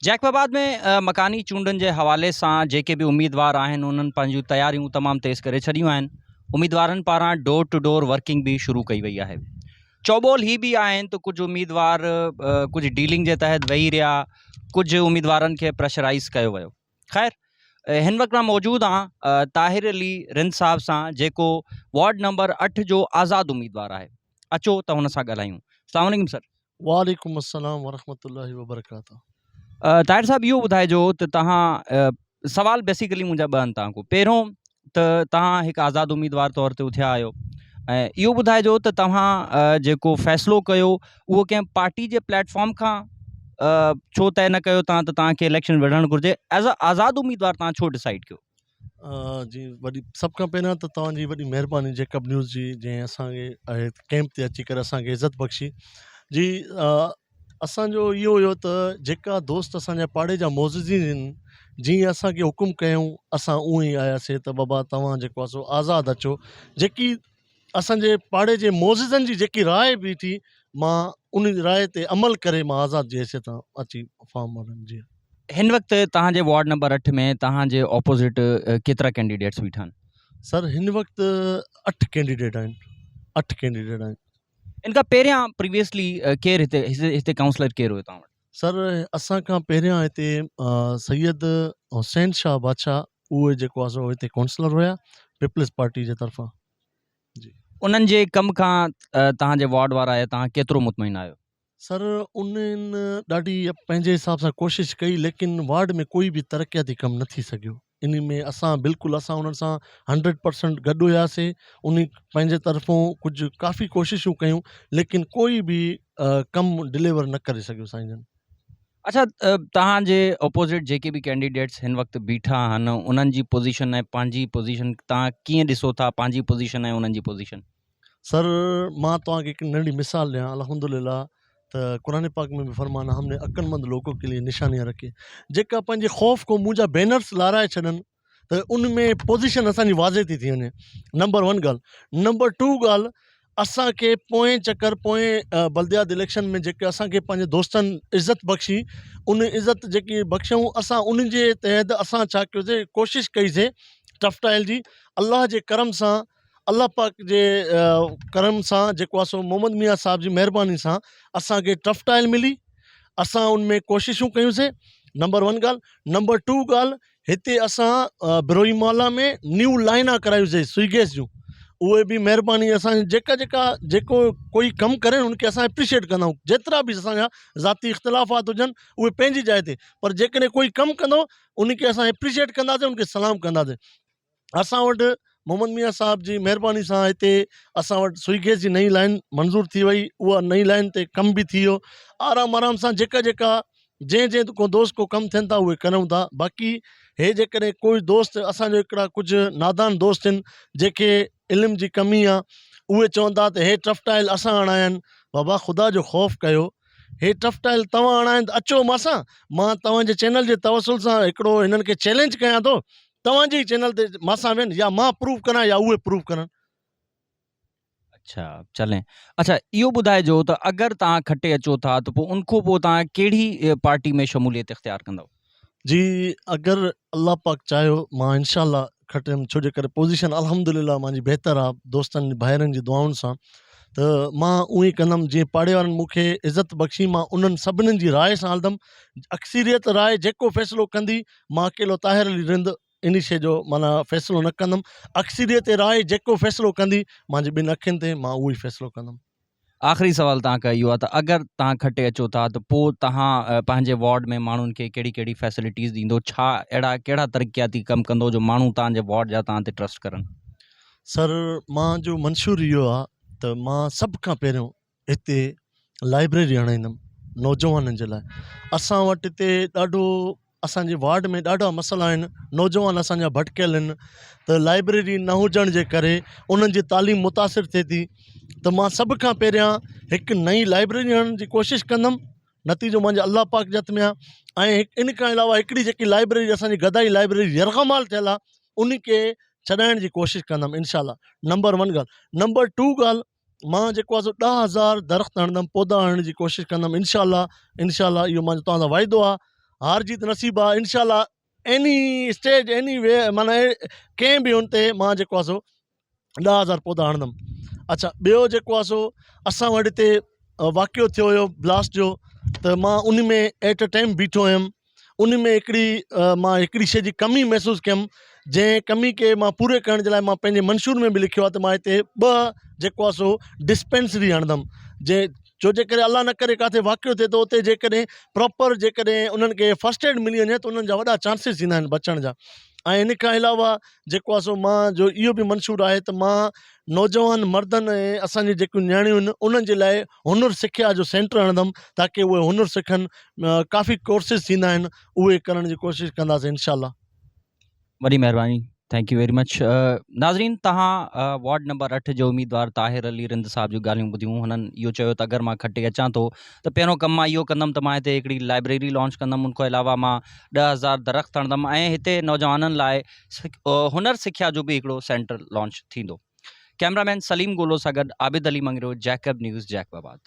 Jacob آباد ۾ مڪاني چونڊن جي حوالي سان جيڪي به اميدوار آهن انهن پنهنجون تياريون تمام تيز ڪري ڇڏيون آهن اميدوارن پاران ڊور ٽو ڊور ورڪنگ به شروع ڪئي وئي آهي چوٻول هي به آهن ته ڪجهه اميدوار ڪجهه ڊيلنگ جي تحت ويهي رهيا ڪجهه اميدوارن کي پريشرائز ڪيو ويو خير هن وقت مان موجود آهيان طاهر علي رند صاحب سان جيڪو وارڊ نمبر اٺ جو آزاد اميدوار آهي اچو ته هن سان ڳالهايون السلام عليڪم سر وعليڪم السلام ورحمة الله وبرڪاته. طاهر صاحب اهو ٻڌائجو ته توهان سوال بيسيڪلي منهنجا ٻه آهن توهان کان پهريون ته توهان هڪ آزاد اميدوار طور تي اٿيا آهيو ۽ اهو ٻڌائجو ته توهان جيڪو فيصلو ڪيو اهو ڪنهن پارٽي جي پليٽ فارم کان ڇو طئي نه ڪيو توهان ته توهان کي اليڪشن وڙهڻ گهرجي ايز ا آزاد اميدوار توهان ڇو ڊسائيڊ ڪيو جي وڏي سڀ کان پهريان ته توهان جي وڏي مهرباني جيڪب نيوز جي جنهن اسان کي ڪيمپ تي اچي ڪري اسان کي عزت بخشي جي اسان جو اهو هيو ته جيڪا دوست اسان جا پاڙي جا معززين آهن جيئن اسان کي حڪم ڪيائون اسان اونئن ئي آياسي ته بابا توهان جيڪو آهي سو آزاد اچو جيڪي اسان جي پاڙي جي معززن جي جيڪي راء بيٺي مان ان راء تي عمل ڪري مان آزاد جي حيثيت سان اچي فارم ڀريم جي. هن وقت توهان جي وارڊ نمبر اٺ ۾ توهان جي اپوزٽ ڪيترا ڪينڊيڊيٽس بيٺا آهن؟ سر هن وقت اٺ ڪينڊيڊيٽ آهن اٺ ڪينڊيڊيٽ آهن. ان کان پهريان پريويسلي ڪير هتي هتي ڪائونسلر ڪير هيو توهان وٽ؟ سر اسان کان پهريان هتي سيد حسين شاهه بادشاهه اهي جيڪو آهي سو هتي ڪائونسلر هيا پيپلز پارٽي جي طرفان. جي انهن جي ڪم کان توهان جي وارڊ وارا يا توهان ڪيترو مطمئن آهيو؟ سر انهن ڏاڍي پنهنجي حساب سان ڪوشش ڪئي ليڪن وارڊ ۾ ڪوئي به ترقياتي ڪم نه ٿي سگهيو انهي ۾ اسان بلڪل اسان انهن سان هنڊريڊ پرسنٽ گڏ هياسي انهي پنهنجي طرفون ڪجهه ڪافي ڪوششون ڪيون ليڪن ڪوئي به ڪم ڊليور نه ڪري سگهيو سائين جن. اڇا توهان جي اپوزٽ جيڪي به ڪينڊيڊيٽس هن وقت بيٺا آهن انهن جي پوزيشن ۽ پنهنجي پوزيشن توهان ڪيئن ڏسو ٿا پنهنجي پوزيشن ۽ انهن جي پوزيشن؟ سر مان توهان کي هڪ ننڍي مثال ڏيان الحمدلله ته قرآن پاڪ ۾ به فرمان آهي هم ني عقلمند لوگو ڪي ليي نشانيان رکي جيڪا پنهنجي خوف کان منهنجا بينرس لارائي ڇڏن ته ان ۾ پوزيشن اسان جي واضح ٿي ٿي وڃي نمبر ون ڳالهه نمبر ٽو ڳالهه اسان کي پوئين چڪر پوئين بلديات اليڪشن ۾ جيڪي اسان کي پنهنجي دوستن عزت بخشي ان عزت جيڪي بخشيائون اسان ان جي تحت اسان ڇا ڪيوسي ڪوشش ڪئيسي ٽف ٽائل جي الله جي ڪرم سان الله پاڪ جي ڪرم سان جيڪو آهي سو محمد ميان صاحب جي مهرباني سان اسان کي ٽف ٽائل ملي اسان ان ۾ ڪوششون ڪيونسي نمبر ون ڳالهه نمبر ٽو ڳالهه هتي اسان بروهي محلا ۾ نيو لائنا ڪرايون سي سوئي گيس جون اهي به مهرباني اسان جي جيڪا جيڪا جيڪو ڪوئي ڪم ڪري ان کي اسان اپريشيٽ ڪندا آهيون جيترا به اسان جا ذاتي اختلافات هجن اهي پنهنجي جاء تي پر جيڪڏهن ڪوئي ڪم ڪندو ان کي اسان اپريشيٽ ڪنداسين ان کي سلام ڪنداسين اسان وٽ محمد ميان صاحب جي مهرباني سان هتي اسان وٽ سوئي گيس جي نئين لائن منظور ٿي وئي اها نئين لائن تي ڪم به ٿي ويو آرام آرام سان جيڪا جيڪا جنهن جنهن ڪو دوست ڪو ڪم ٿين ٿا اهي ڪريون ٿا باقي هي جيڪڏهن ڪوئي دوست اسان جو هڪڙا ڪجهه نادان دوست آهن جيڪي علم جي ڪمي آ اهي چون ٿا ته هي ٽف ٽائل اسان هڻايا آهن بابا خدا جو خوف ڪيو هي ٽف ٽائل توهان هڻايا آهن ته اچو مان سان مان توهان جي چينل جي توسل سان هڪڙو هنن کي چئلينج ڪيان ٿو توهان جي ئي چينل تي مان سان ويهن يا مان پروف ڪران يا اهي پروف ڪرن. اڇا چلين اڇا اهو ٻڌائجو ته اگر توهان کٽي اچو ٿا ته پوء ان کان پوء توهان ڪهڙي پارٽي ۾ شموليت اختيار ڪندؤ؟ جي اگر الله پاڪ چاهيو مان انشاء الله کٽيم ڇو جي ڪري پوزيشن الحمدلله مانجي بهتر آ دوستن ڀائرن جي دعائن سان ته مان اونئي ڪندم جيئن پاڙي وارن مون کي عزت بخشي مان انهن سڀنن جي راء سان هلندم اڪثريت راء جيڪو فيصلو ڪندي مان اڪيلو طاهر علي رند انهي شيء جو معنيٰ فيصلو نه ڪندم. اڪثريت راء جيڪو فيصلو ڪندي، مانجي ٻن اکين تي مان اهو ئي فيصلو ڪندم. آخري سوال توهان کان اهو آهي ته اگر توهان کٽي اچو ٿا ته پوء توهان پنهنجي وارڊ ۾ ماڻهن کي ڪهڙي ڪهڙي فيسلٽيز ڏيندو، ڇا اهڙا ڪهڙا ترقياتي ڪم ڪندو جو ماڻهو توهان جي وارڊ جا توهان تي ٽرسٽ ڪرن؟ سر مان جو منشور اهو آهي ته مان سڀ کان پهريون هتي لائبريري هڻائيندم نوجوانن جي لاء اسان وٽ هتي ڏاڍو اسانجي وارڊ ۾ ڏاڍا مسئلا آهن نوجوان اسانجا ڀٽڪيل آهن ته لائبريري نه هجڻ جي ڪري انهن جي تعليم متاثر ٿئي ٿي ته مان سڀ کان پهريان هڪ نئين لائبريري هڻڻ جي ڪوشش ڪندم نتيجو منهنجي الله پاڪ جي هٿ ۾ آهي ۽ ان کان علاوه هڪڙي جيڪي لائبريري اسانجي گدائي لائبريري يرغمال ٿيل آهي ان کي ڇڏائڻ جي ڪوشش ڪندم انشاء الله نمبر ون ڳالهه نمبر ٽو ڳالهه مان جيڪو آهي سو 10000 درخت هڻندم پودا هڻڻ جي ڪوشش ڪندم انشاء الله انشاء الله اهو منهنجو توهان سان واعدو آهي. هار جيت نصيب آ انشاء الله ايني اسٽيج ايني وي معنيٰ ڪنهن به ان تي مان جيڪو آ سو 10000 پوڌا هڻندم اڇا ٻيو جيڪو آ سو اسان وٽ هتي واقعو ٿيو هيو بلاسٽ جو ته مان ان ۾ ايٽ اي ٽائيم بيٺو هيم ان ۾ هڪڙي مان هڪڙي شيء جي ڪمي محسوس ڪيم جنهن ڪمي کي مان پوري ڪرڻ جي لاء مان پنهنجي منشور ۾ به لکيو آهي ته مان هتي ٻه جيڪو آهي سو ڊسپينسري هڻندم جي ڇو جي ڪري الله نه ڪري ڪاٿي واقعو ٿئي ٿو اتي جيڪڏهن پراپر جيڪڏهن انهن کي فرسٽ ايڊ ملي وڃي ته انهن جا وڏا چانسز ٿيندا آهن بچڻ جا ۽ ان کان علاوه جيڪو آهي سو مان جو اهو به منشور آهي ته مان نوجوان مردن ۽ اسان جون جيڪيون نياڻيون آهن انهن جي لاء هنر سکيا جو سينٽر هڻندم تاڪه اهي هنر سکن ڪافي ڪورسز ٿيندا آهن اهي ڪرڻ جي ڪوشش ڪنداسين انشاء الله. وڏي مهرباني thank you very much ناظرين توهان وارڊ نمبر 8 جو اميدوار طاهر علي رند صاحب جون ڳالهيون ٻڌيون هنن اهو چيو ته اگر مان کٽي اچان ٿو ته پهريون ڪم مان اهو ڪندم ته مان هتي هڪڙي لائبريري لانچ ڪندم ان کان علاوه مان 10000 درخت هڻندم ۽ هتي نوجوانن لاء هنر سکيا جو به هڪڙو سينٽر لانچ ٿيندو. ڪئميرا مين سليم گولو سان گڏ Abid Ali Mangrio, Jacob news, Jacob آباد.